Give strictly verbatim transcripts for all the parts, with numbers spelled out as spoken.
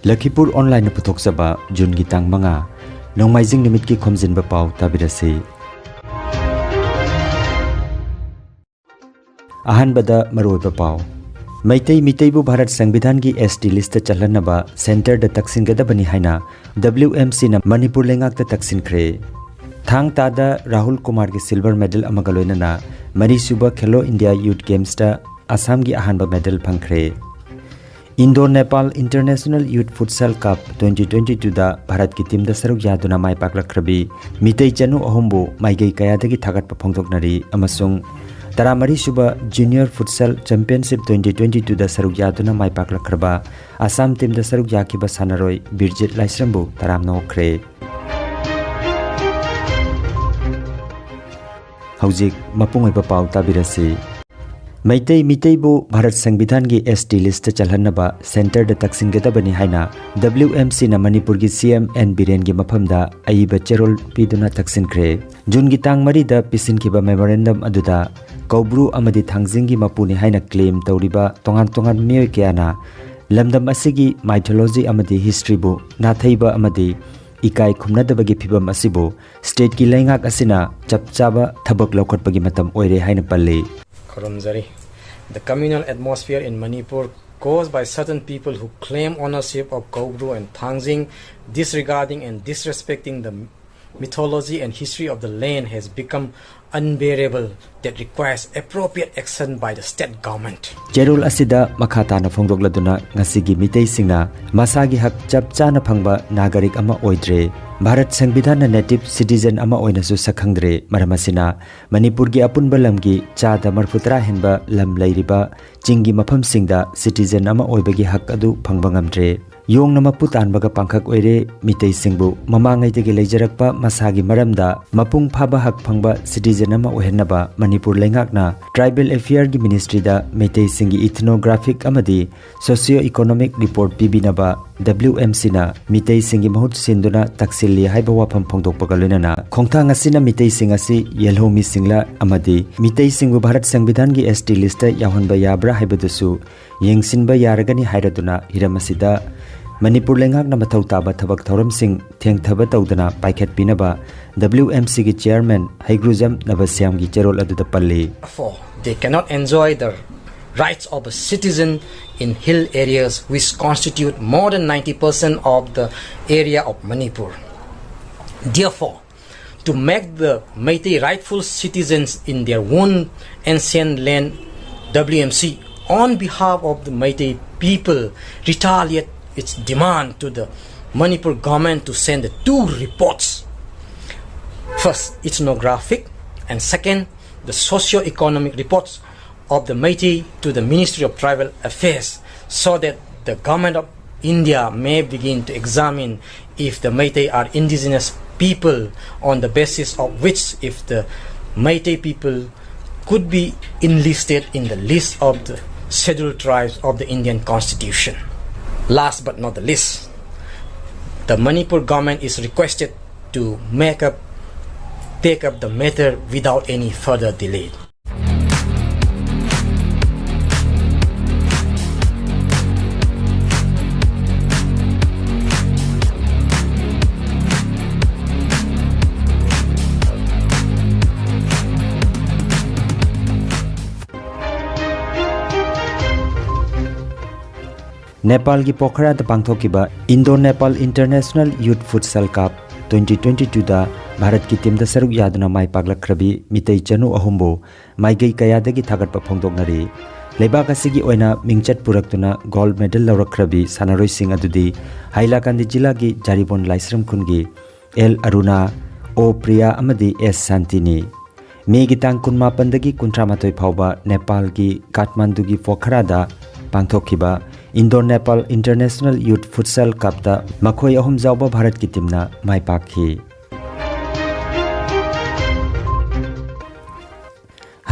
ꯂꯈꯤꯄꯨꯔ ꯑꯣꯟꯂꯥꯏꯟꯅ ꯄꯨꯊꯣꯛꯆꯕ ꯖꯨꯟꯒꯤ ꯇꯥꯡ ꯃꯉꯥ, ꯅꯣꯡꯃꯥꯏꯖꯤꯡ ꯅꯨꯃꯤꯠꯀꯤ ꯈꯣꯝꯖꯤꯟꯕ ꯄꯥꯎ ꯇꯥꯕꯤꯔꯁꯤ꯫ ꯑꯍꯥꯟꯕꯗ ꯃꯔꯨꯑꯣꯏꯕ ꯄꯥꯎ꯫ Meitei ꯃꯤꯇꯩꯕꯨ Bharat ꯁꯪꯕꯤꯙꯥꯟꯒꯤ S T list ꯆꯜꯍꯟꯅꯕ centreꯗ ꯇꯛꯁꯤꯟꯒꯗꯕꯅꯤ ꯍꯥꯏꯅ W M Cꯅ ꯃꯅꯤꯄꯨꯔ ꯂꯩꯉꯥꯛꯇ ꯇꯛꯁꯤꯟꯈ꯭ꯔꯦ꯫ ꯊꯥꯡ ꯇꯥꯗ ꯔꯥꯍꯨꯜ ꯀꯨꯃꯥꯔꯒꯤ silver medal ꯑꯃꯒ ꯂꯣꯏꯅꯅ ꯃꯔꯤꯁꯨꯕ Khelo India Youth Gamesꯇ ꯑꯁꯥꯝꯒꯤ ꯑꯍꯥꯟꯕ medal ꯐꯪꯈ꯭ꯔꯦ꯫ Indo Nepal International Youth Futsal Cup twenty twenty twoꯗ ꯚꯥꯔꯠꯀꯤ teamꯗ ꯁꯔꯨꯛ ꯌꯥꯗꯨꯅ ꯃꯥꯏ ꯄꯥꯛꯂꯛꯈ꯭ꯔꯕꯤ ꯃꯤꯇꯩ ꯆꯅꯨ ꯑꯍꯨꯝꯕꯨ ꯃꯥꯏꯀꯩ ꯀꯌꯥꯗꯒꯤ ꯊꯥꯒꯠꯄ ꯐꯣꯡꯗꯣꯛꯅꯔꯤ ꯑꯃꯁꯨꯡ ꯇꯔꯥꯃꯔꯤꯁꯨꯕ Junior Futsal Championship twenty twenty twoꯗ ꯁꯔꯨꯛ ꯌꯥꯗꯨꯅ ꯃꯥꯏ ꯄꯥꯛꯂꯛꯈ꯭ꯔꯕ ꯑꯁꯥꯝ teamꯗ ꯁꯔꯨꯛ ꯌꯥꯈꯤꯕ ꯁꯥꯟꯅꯔꯣꯏ ꯕꯤꯔꯖꯤꯠ ꯂꯥꯏꯁ꯭ꯔꯝꯕꯨ ꯇꯔꯥꯝꯅ ꯑꯣꯛꯈ꯭ꯔꯦ꯫ ꯍꯧꯖꯤꯛ ꯃꯄꯨꯡ ꯑꯣꯏꯕ ꯄꯥꯎ ꯇꯥꯕꯤꯔꯁꯤ꯫ Meitei ꯃꯤꯇꯩꯕꯨ Bharat ꯁꯪꯕꯤꯙꯥꯟꯒꯤ S T list ꯆꯜꯍꯟꯅꯕ centreꯗ ꯇꯛꯁꯤꯟꯒꯗꯕꯅꯤ ꯍꯥꯏꯅ W M Cꯅ ꯃꯅꯤꯄꯨꯔꯒꯤ C M N ꯕꯤꯔꯦꯟꯒꯤ ꯃꯐꯝꯗ ꯑꯏꯕ ꯆꯦꯔꯣꯜ ꯄꯤꯗꯨꯅ ꯇꯛꯁꯤꯟꯈ꯭ꯔꯦ꯫ ꯖꯨꯟꯒꯤ ꯇꯥꯡ ꯃꯔꯤꯗ ꯄꯤꯁꯤꯟꯈꯤꯕ memorandum ꯑꯗꯨꯗ ꯀꯧꯕ꯭ꯔꯨ ꯑꯃꯗꯤ ꯊꯥꯡꯖꯤꯡꯒꯤ ꯃꯄꯨꯅꯤ ꯍꯥꯏꯅ claim ꯇꯧꯔꯤꯕ ꯇꯣꯉꯥꯟ ꯇꯣꯉꯥꯟꯕ ꯃꯤꯑꯣꯏ ꯀꯌꯥꯅ ꯂꯝꯗꯝ ꯑꯁꯤꯒꯤ mythology ꯑꯃꯗꯤ historyꯕꯨ ꯅꯥꯊꯩꯕ ꯑꯃꯗꯤ ꯏꯀꯥꯏ ꯈꯨꯝꯅꯗꯕꯒꯤ ꯐꯤꯚꯝ ꯑꯁꯤꯕꯨ stateꯀꯤ ꯂꯩꯉꯥꯛ ꯑꯁꯤꯅ ꯆꯞ ꯆꯥꯕ ꯊꯕꯛ ꯂꯧꯈꯠꯄꯒꯤ ꯃꯇꯝ ꯑꯣꯏꯔꯦ ꯍꯥꯏꯅ ꯄꯜꯂꯤ꯫ ꯈꯨꯔꯨꯝꯖꯔꯤ꯫ The communal atmosphere in Manipur caused by certain people who claim ownership of Kobru and Thangjing, disregarding and disrespecting the mythology and history of the land has become unbearable that requires appropriate action by the state government. ꯆꯦꯔꯣꯜ ꯑꯁꯤꯗ ꯃꯈꯥ ꯇꯥꯅ ꯐꯣꯡꯗꯣꯛꯂꯗꯨꯅ ꯉꯁꯤꯒꯤ ꯃꯤꯇꯩꯁꯤꯡꯅ ꯃꯁꯥꯒꯤ ꯍꯛ ꯆꯞ ꯆꯥꯅ ꯐꯪꯕ ꯅꯥꯒꯔꯤꯛ ꯑꯃ ꯑꯣꯏꯗ꯭ꯔꯦ, ꯚꯥꯔꯠ ꯁꯪꯕꯤꯙꯥꯟꯅ native citizen ꯑꯃ ꯑꯣꯏꯅꯁꯨ ꯁꯛꯈꯪꯗ꯭ꯔꯦ꯫ ꯃꯔꯝ ꯑꯁꯤꯅ ꯃꯅꯤꯄꯨꯔꯒꯤ ꯑꯄꯨꯟꯕ ꯂꯝꯒꯤ ꯆꯥꯗ ꯃꯔꯐꯨꯇꯔꯥ ꯍꯦꯟꯕ ꯂꯝ ꯂꯩꯔꯤꯕ ꯆꯤꯡꯒꯤ ꯃꯐꯝꯁꯤꯡꯗ citizen ꯑꯃ ꯑꯣꯏꯕꯒꯤ ꯍꯛ ꯑꯗꯨ ꯐꯪꯕ ꯉꯝꯗ꯭ꯔꯦ꯫ ꯌꯣꯡꯅ ꯃꯄꯨ ꯇꯥꯟꯕꯒ ꯄꯥꯡꯈꯛ ꯑꯣꯏꯔꯦ꯫ ꯃꯤꯇꯩꯁꯤꯡꯕꯨ ꯃꯃꯥꯡꯉꯩꯗꯒꯤ ꯂꯩꯖꯔꯛꯄ ꯃꯁꯥꯒꯤ ꯃꯔꯝꯗ ꯃꯄꯨꯡ ꯐꯥꯕ ꯍꯛ ꯐꯪꯕ citizen ꯑꯃ ꯑꯣꯏꯍꯟꯅꯕ ꯃꯅꯤꯄꯨꯔ ꯂꯩꯉꯥꯛꯅ Tribal Affairsꯒꯤ ministryꯗ ꯃꯩꯇꯩꯁꯤꯡꯒꯤ ethnographic ꯑꯃꯗꯤ socio-economic report ꯄꯤꯕꯤꯅꯕ W M Cꯅ ꯃꯤꯇꯩꯁꯤꯡꯒꯤ ꯃꯍꯨꯠ ꯁꯤꯟꯗꯨꯅ ꯇꯛꯁꯤꯜꯂꯤ ꯍꯥꯏꯕ ꯋꯥꯐꯝ ꯐꯣꯡꯗꯣꯛꯄꯒ ꯂꯣꯏꯅꯅ ꯈꯣꯡꯊꯥꯡ ꯑꯁꯤꯅ ꯃꯤꯇꯩꯁꯤꯡ ꯑꯁꯤ ꯌꯦꯜꯍꯧꯃꯤꯁꯤꯡꯂ ꯑꯃꯗꯤ ꯃꯤꯇꯩꯁꯤꯡꯕꯨ ꯚꯥꯔꯠ ꯁꯪꯕꯤꯙꯥꯟꯒꯤ S T list ꯌꯥꯎꯍꯟꯕ ꯌꯥꯕ꯭ꯔꯥ ꯍꯥꯏꯕꯗꯨꯁꯨ ꯌꯦꯡꯁꯤꯟꯕ ꯌꯥꯔꯒꯅꯤ ꯍꯥꯏꯔꯗꯨꯅ ꯍꯤꯔꯝ ꯑꯁꯤꯗ ꯃꯅꯤꯄꯨꯔ ꯂꯩꯉꯥꯛꯅ ꯃꯊꯧ ꯇꯥꯕ ꯊꯕꯛ ꯊꯧꯔꯝꯁꯤꯡ ꯊꯦꯡꯊꯕ ꯇꯧꯗꯅ ꯄꯥꯏꯈꯠꯄꯤꯅꯕ W M Cꯒꯤ chairman ꯍꯩꯒ꯭ꯔꯨꯖꯝ ꯅꯕꯁ꯭ꯌꯥꯝꯒꯤ ꯆꯦꯔꯣꯜ ꯑꯗꯨꯗ ꯄꯜꯂꯤ꯫ Therefore, they cannot enjoy the rights of a citizen in hill areas, which constitute more than ninety percent of the area of Manipur. Therefore, to make the Meitei rightful citizens in their own ancient land, W M C, on behalf of the Meitei people, retaliate its demand to the Manipur government to send the two reports. First, ethnographic, and second, the socio-economic reports of the Meitei to the Ministry of Tribal Affairs, so that the government of India may begin to examine if the Meitei are indigenous people, on the basis of which, if the Meitei people could be enlisted in the list of the scheduled tribes of the Indian Constitution. Last but not the least, the Manipur government is requested to make up, take up the matter without any further delay. ꯅꯦꯄꯥꯜꯒꯤ ꯄꯣꯈꯔꯥꯗ ꯄꯥꯡꯊꯣꯛꯈꯤꯕ Indo Nepal International Youth Futsal Cup twenty twenty-twoꯗ ꯚꯥꯔꯠꯀꯤ teamꯗ ꯁꯔꯨꯛ ꯌꯥꯗꯨꯅ ꯃꯥꯏ ꯄꯥꯛꯂꯛꯈ꯭ꯔꯕꯤ ꯃꯤꯇꯩ ꯆꯅꯨ ꯑꯍꯨꯝꯕꯨ ꯃꯥꯏꯀꯩ ꯀꯌꯥꯗꯒꯤ ꯊꯥꯒꯠꯄ ꯐꯣꯡꯗꯣꯛꯅꯔꯤ꯫ ꯂꯩꯕꯥꯛ ꯑꯁꯤꯒꯤ ꯑꯣꯏꯅ ꯃꯤꯡꯆꯠ ꯄꯨꯔꯛꯇꯨꯅ gold medal ꯂꯧꯔꯛꯈ꯭ꯔꯕꯤ ꯁꯥꯟꯅꯔꯣꯏꯁꯤꯡ ꯑꯗꯨꯗꯤ ꯍꯥꯏꯂꯥꯀꯥꯟꯗꯤ ꯖꯤꯂꯥꯒꯤ ꯖꯥꯔꯤꯕꯣꯟ ꯂꯥꯏꯁ꯭ꯔꯝ ꯈꯨꯟꯒꯤ ꯑꯦꯜ ꯑꯔꯨꯅꯥ, ꯑꯣ ꯄ꯭ꯔꯤꯌꯥ ꯑꯃꯗꯤ ꯑꯦꯁ ꯁꯥꯟꯇꯤꯅꯤ꯫ ꯃꯦꯒꯤ ꯇꯥꯡ ꯀꯨꯟꯃꯥꯄꯟꯗꯒꯤ ꯀꯨꯟꯊ꯭ꯔꯥꯃꯥꯊꯣꯏ ꯐꯥꯎꯕ ꯅꯦꯄꯥꯜꯒꯤ ꯀꯥꯊꯃꯥꯟꯗꯨꯒꯤ ꯄꯣꯈꯔꯥꯗ ꯄꯥꯡꯊꯣꯛꯈꯤꯕ Indo Nepal International Youth Futsal Cupꯇ ꯃꯈꯣꯏ ꯑꯍꯨꯝ ꯌꯥꯎꯕ ꯚꯥꯔꯠꯀꯤ teamꯅ ꯃꯥꯏ ꯄꯥꯛꯈꯤ꯫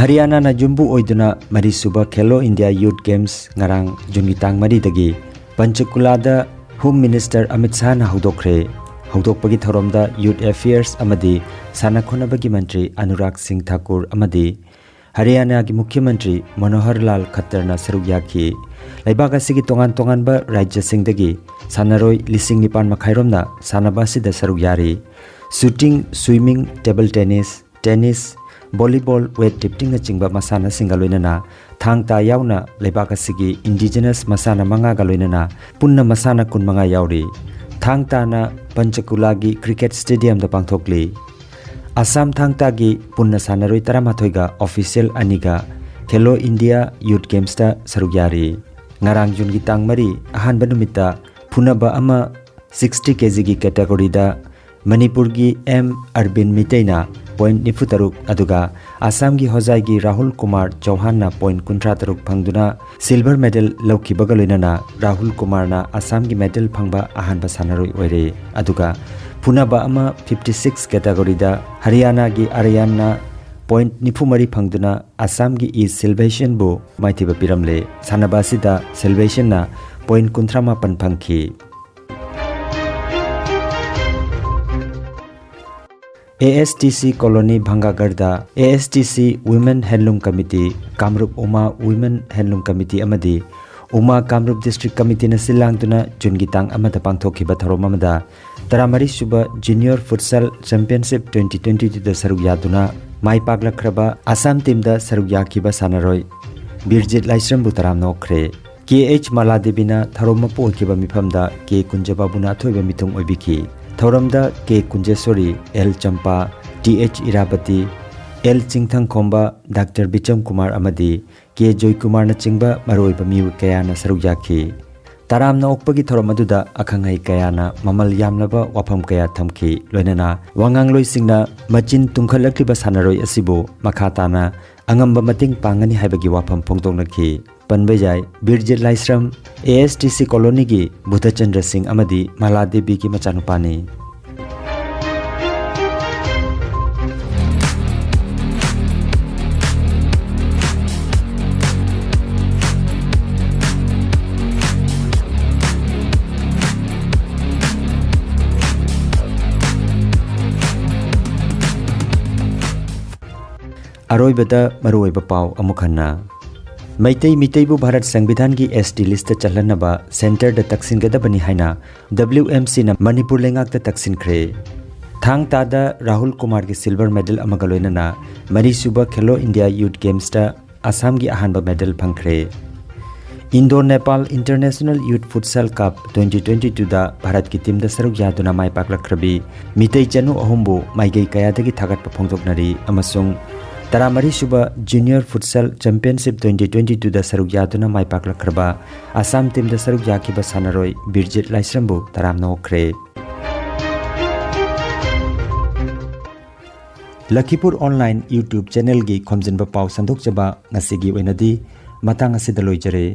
ꯍꯔꯤꯌꯥꯅꯥꯅ ꯌꯨꯝꯕꯨ ꯑꯣꯏꯗꯨꯅ ꯃꯔꯤꯁꯨꯕ Khelo India Youth Games ꯉꯔꯥꯡ ꯖꯨꯟꯒꯤ ꯇꯥꯡ ꯃꯔꯤꯗꯒꯤ ꯄꯟꯆꯀꯨꯂꯥꯗ Home Minister ꯑꯃꯤꯠ ꯁꯥꯍꯅ ꯍꯧꯗꯣꯛꯈ꯭ꯔꯦ꯫ ꯍꯧꯗꯣꯛꯄꯒꯤ ꯊꯧꯔꯝꯗ Youth Affairs ꯑꯃꯗꯤ ꯁꯥꯟꯅ ꯈꯣꯠꯅꯕꯒꯤ ꯃꯟꯇ꯭ꯔꯤ ꯑꯅꯨꯔꯥꯒ ꯁꯤꯡ ꯊꯥꯀꯨꯔ ꯑꯃꯗꯤ ꯍꯔꯤꯌꯥꯅꯥꯒꯤ ꯃꯨꯈ꯭ꯌ ꯃꯟꯇ꯭ꯔꯤ ꯃꯅꯣꯍꯔ ꯂꯥꯜ ꯈꯠꯇꯔꯅ ꯁꯔꯨꯛ ꯌꯥꯈꯤ꯫ ꯂꯩꯕꯥꯛ ꯑꯁꯤꯒꯤ ꯇꯣꯉꯥꯟ ꯇꯣꯉꯥꯟꯕ ꯔꯥꯖ꯭ꯌꯁꯤꯡꯗꯒꯤ ꯁꯥꯟꯅꯔꯣꯏ ꯂꯤꯁꯤꯡ ꯅꯤꯄꯥꯟ ꯃꯈꯥꯏꯔꯣꯝꯅ ꯁꯥꯟꯅꯕ ꯑꯁꯤꯗ ꯁꯔꯨꯛ ꯌꯥꯔꯤ꯫ Shooting, swimming, table tennis, tennis, volleyball, weight ꯂꯤꯐꯇꯤꯡꯅꯆꯤꯡꯕ ꯃꯁꯥꯟꯅꯁꯤꯡꯒ ꯂꯣꯏꯅꯅ ꯊꯥꯡ ꯇꯥ ꯌꯥꯎꯅ ꯂꯩꯕꯥꯛ ꯑꯁꯤꯒꯤ ꯏꯟꯗꯤꯖꯤꯅꯁ ꯃꯁꯥꯟꯅ ꯃꯉꯥꯒ ꯂꯣꯏꯅꯅ ꯄꯨꯟꯅ ꯃꯁꯥꯟꯅ ꯀꯨꯟꯃꯉꯥ ꯌꯥꯎꯔꯤ꯫ ꯊꯥꯡ ꯇꯥꯅ ꯄꯟꯆꯀꯨꯂꯥꯒꯤ ꯀ꯭ꯔꯤꯀꯦꯠ ꯁ꯭ꯇꯦꯗꯤꯌꯝꯗ ꯄꯥꯡꯊꯣꯛꯂꯤ꯫ ꯑꯁꯥꯝ ꯊꯥꯡ ꯇꯥꯒꯤ ꯄꯨꯟꯅ ꯁꯥꯟꯅꯔꯣꯏ ꯇꯔꯥꯃꯥꯊꯣꯏꯒ ꯑꯣꯐꯤꯁꯤꯌꯦꯜ ꯑꯅꯤꯒ ꯈꯦꯂꯣ ꯏꯟꯗꯤꯌꯥ ꯌꯨꯊ ꯒꯦꯝꯁꯇ ꯁꯔꯨꯛ ꯌꯥꯔꯤ꯫ ꯉꯔꯥꯡ ꯖꯨꯟꯒꯤ ꯇꯥꯡ ꯃꯔꯤ ꯑꯍꯥꯟꯕ ꯅꯨꯃꯤꯠꯇ ꯐꯨꯅꯕ ꯑꯃ ꯁꯤꯛꯁꯇꯤ ꯀꯦꯖꯤꯒꯤ ꯀꯦꯇꯦꯒꯣꯔꯤꯗ ꯃꯅꯤꯄꯨꯔꯒꯤ ꯑꯦꯝ ꯑꯔꯕꯤꯟ ꯃꯤꯇꯩꯅ ꯄꯣꯏꯟꯠ ꯅꯤꯐꯨ ꯇꯔꯨꯛ, ꯑꯗꯨꯒ ꯑꯁꯥꯝꯒꯤ ꯍꯣꯖꯥꯏꯒꯤ ꯔꯥꯍꯨꯜ ꯀꯨꯃꯥꯔ ꯆꯧꯍꯥꯟꯅ ꯄꯣꯏꯟꯠ ꯀꯨꯟꯊ꯭ꯔꯥ ꯇꯔꯨꯛ ꯐꯪꯗꯨꯅ ꯁꯤꯜꯚꯔ ꯃꯦꯗꯜ ꯂꯧꯈꯤꯕꯒ ꯂꯣꯏꯅꯅ ꯔꯥꯍꯨꯜ ꯀꯨꯃꯥꯔꯅ ꯑꯁꯥꯝꯒꯤ ꯃꯦꯗꯜ ꯐꯪꯕ ꯑꯍꯥꯟꯕ ꯁꯥꯟꯅꯔꯣꯏ ꯑꯣꯏꯔꯦ꯫ ꯑꯗꯨꯒ ꯐꯨꯅꯕ ꯑꯃ ꯐꯤꯐꯇꯤ ꯁꯤꯛꯁ ꯀꯦꯇꯦꯒꯣꯔꯤꯗ ꯍꯔꯤꯌꯥꯅꯥꯒꯤ ꯑꯔꯌꯥꯟꯅ ꯄꯣꯏꯟꯠ ꯅꯤꯐꯨ ꯃꯔꯤ ꯐꯪꯗꯨꯅ ꯑꯁꯥꯝꯒꯤ ꯏ ꯁꯤꯜꯚꯦꯁꯟꯕꯨ ꯃꯥꯏꯊꯤꯕ ꯄꯤꯔꯝꯂꯦ꯫ ꯁꯥꯟꯅꯕ ꯑꯁꯤꯗ ꯁꯤꯜꯚꯦꯁꯟꯅ ꯄꯣꯏꯟꯠ ꯀꯨꯟꯊ꯭ꯔꯥ ꯃꯥꯄꯟ ꯐꯪꯈꯤ꯫ A S T C colony ꯚꯪꯒꯥꯒꯔꯗ A S T C women ꯍꯦꯟꯂꯨꯝ ꯀꯃꯤꯇꯤ, ꯀꯥꯃꯔꯨꯞ ꯎꯃꯥ ꯋꯨꯃꯦꯟ ꯍꯦꯟꯂꯨꯝ ꯀꯃꯤꯇꯤ ꯑꯃꯗꯤ ꯎꯃꯥ ꯀꯥꯃꯔꯨꯞ ꯗꯤꯁꯇ꯭ꯔꯤꯛ ꯀꯃꯤꯇꯤꯅ ꯁꯤꯜ ꯂꯥꯡꯗꯨꯅ ꯖꯨꯟꯒꯤ ꯇꯥꯡ ꯑꯃꯗ ꯄꯥꯡꯊꯣꯛꯈꯤꯕ ꯊꯧꯔꯝ ꯑꯃꯗ ꯇꯔꯥꯃꯔꯤ ꯁꯨꯕ ꯖꯨꯅꯤꯌꯔ ꯐꯨꯠꯁꯥꯜ ꯆꯦꯝꯄꯤꯌꯟꯁꯤꯞ ꯇ꯭ꯋꯦꯟꯇꯤ ꯇ꯭ꯋꯦꯟꯇꯤ ꯇꯨꯗ ꯁꯔꯨꯛ ꯌꯥꯗꯨꯅ ꯃꯥꯏ ꯄꯥꯛꯂꯛꯈ꯭ꯔꯕ ꯑꯁꯥꯝ ꯇꯤꯝꯗ ꯁꯔꯨꯛ ꯌꯥꯈꯤꯕ ꯁꯥꯟꯅꯔꯣꯏ ꯕꯤꯔꯖꯤꯠ ꯂꯥꯏꯁ꯭ꯔꯝꯕꯨ ꯇꯔꯥꯝꯅ ꯑꯣꯛꯈ꯭ꯔꯦ꯫ ꯀꯦ ꯑꯩꯆ ꯃꯂꯥꯗꯦꯕꯤꯅ ꯊꯧꯔꯝ ꯃꯄꯨ ꯑꯣꯏꯈꯤꯕ ꯃꯤꯐꯝꯗ ꯀꯦ ꯀꯨꯟꯖꯕꯥꯕꯨꯅ ꯑꯊꯣꯏꯕ ꯃꯤꯊꯨꯡ ꯑꯣꯏꯕꯤꯈꯤ꯫ ꯊꯧꯔꯝꯗ K Kunjesori, L Champa, T H Irabati, L Chingthangkhomba, doctor Bicham Kumar ꯑꯃꯗꯤ ꯀꯦ ꯖꯣꯏꯀꯨꯃꯥꯔꯅꯆꯤꯡꯕ ꯃꯔꯨꯑꯣꯏꯕ ꯃꯤꯑꯣꯏ ꯀꯌꯥꯅ ꯁꯔꯨꯛ ꯌꯥꯈꯤ꯫ ꯇꯔꯥꯝꯅ ꯑꯣꯛꯄꯒꯤ ꯊꯧꯔꯝ ꯑꯗꯨꯗ ꯑꯈꯪ ꯑꯍꯩ ꯀꯌꯥꯅ ꯃꯃꯜ ꯌꯥꯝꯂꯕ ꯋꯥꯐꯝ ꯀꯌꯥ ꯊꯝꯈꯤ꯫ ꯂꯣꯏꯅꯅ ꯋꯥꯉꯥꯡꯂꯣꯏꯁꯤꯡꯅ ꯃꯆꯤꯟ ꯇꯨꯝꯈꯠꯂꯛꯂꯤꯕ ꯁꯥꯟꯅꯔꯣꯏ ꯑꯁꯤꯕꯨ ꯃꯈꯥ ꯇꯥꯅ ꯑꯉꯝꯕ ꯃꯇꯦꯡ ꯄꯥꯡꯒꯅꯤ ꯍꯥꯏꯕꯒꯤ ꯋꯥꯐꯝ ꯐꯣꯡꯗꯣꯛꯅꯈꯤ꯫ ꯄꯟꯕ ꯌꯥꯏ, ꯕꯤꯔꯖꯤꯠ ꯂꯥꯏꯁ꯭ꯔꯝ ꯑꯦ ꯑꯦꯁ ꯇꯤ ꯁꯤ ꯀꯣꯂꯣꯅꯤꯒꯤ ꯕꯨꯙꯆꯟꯗ꯭ꯔ ꯁꯤꯡ ꯑꯃꯗꯤ ꯃꯂꯥ ꯗꯦꯕꯤꯒꯤ ꯃꯆꯥꯅꯨꯄꯥꯅꯤ꯫ ꯑꯔꯣꯏꯕꯗ ꯃꯔꯨꯑꯣꯏꯕ ꯄꯥꯎ ꯑꯃꯨꯛ ꯍꯟꯅ꯫ Meitei ꯃꯤꯇꯩꯕꯨ Bharat ꯁꯪꯕꯤꯙꯥꯟꯒꯤ S T list ꯆꯜꯍꯟꯅꯕ centreꯗ ꯇꯛꯁꯤꯟꯒꯗꯕꯅꯤ ꯍꯥꯏꯅ W M Cꯅ ꯃꯅꯤꯄꯨꯔ ꯂꯩꯉꯥꯛꯇ ꯇꯛꯁꯤꯟꯈ꯭ꯔꯦ꯫ ꯊꯥꯡ ꯇꯥꯗ ꯔꯥꯍꯨꯜ ꯀꯨꯃꯥꯔꯒꯤ silver medal ꯑꯃꯒ ꯂꯣꯏꯅꯅ ꯃꯔꯤꯁꯨꯕ Khelo India Youth Gamesꯇ ꯑꯁꯥꯝꯒꯤ ꯑꯍꯥꯟꯕ medal ꯐꯪꯈ꯭ꯔꯦ꯫ Indo Nepal International Youth Futsal Cup twenty twenty twoꯗ ꯚꯥꯔꯠꯀꯤ teamꯗ ꯁꯔꯨꯛ ꯌꯥꯗꯨꯅ ꯃꯥꯏ ꯄꯥꯛꯂꯛꯈ꯭ꯔꯕꯤ ꯃꯤꯇꯩ ꯆꯅꯨ ꯑꯍꯨꯝꯕꯨ ꯃꯥꯏꯀꯩ ꯀꯌꯥꯗꯒꯤ ꯊꯥꯒꯠꯄ ꯐꯣꯡꯗꯣꯛꯅꯔꯤ ꯑꯃꯁꯨꯡ ꯇꯔꯥꯃꯔꯤꯁꯨꯕ Junior Futsal Championship twenty twenty twoꯗ ꯁꯔꯨꯛ ꯌꯥꯗꯨꯅ ꯃꯥꯏ ꯄꯥꯛꯂꯛꯈ꯭ꯔꯕ ꯑꯁꯥꯝ teamꯗ ꯁꯔꯨꯛ ꯌꯥꯈꯤꯕ ꯁꯥꯟꯅꯔꯣꯏ ꯕꯤꯔꯖꯤꯠ ꯂꯥꯏꯁ꯭ꯔꯝꯕꯨ ꯇꯔꯥꯝꯅ ꯑꯣꯛꯈ꯭ꯔꯦ꯫ ꯂꯈꯤꯄꯨꯔ online YouTube channelꯒꯤ ꯈꯣꯝꯖꯤꯟꯕ ꯄꯥꯎ ꯁꯟꯗꯣꯛꯆꯕ ꯉꯁꯤꯒꯤ ꯑꯣꯏꯅꯗꯤ ꯃꯇꯥꯡ ꯑꯁꯤꯗ ꯂꯣꯏꯖꯔꯦ꯫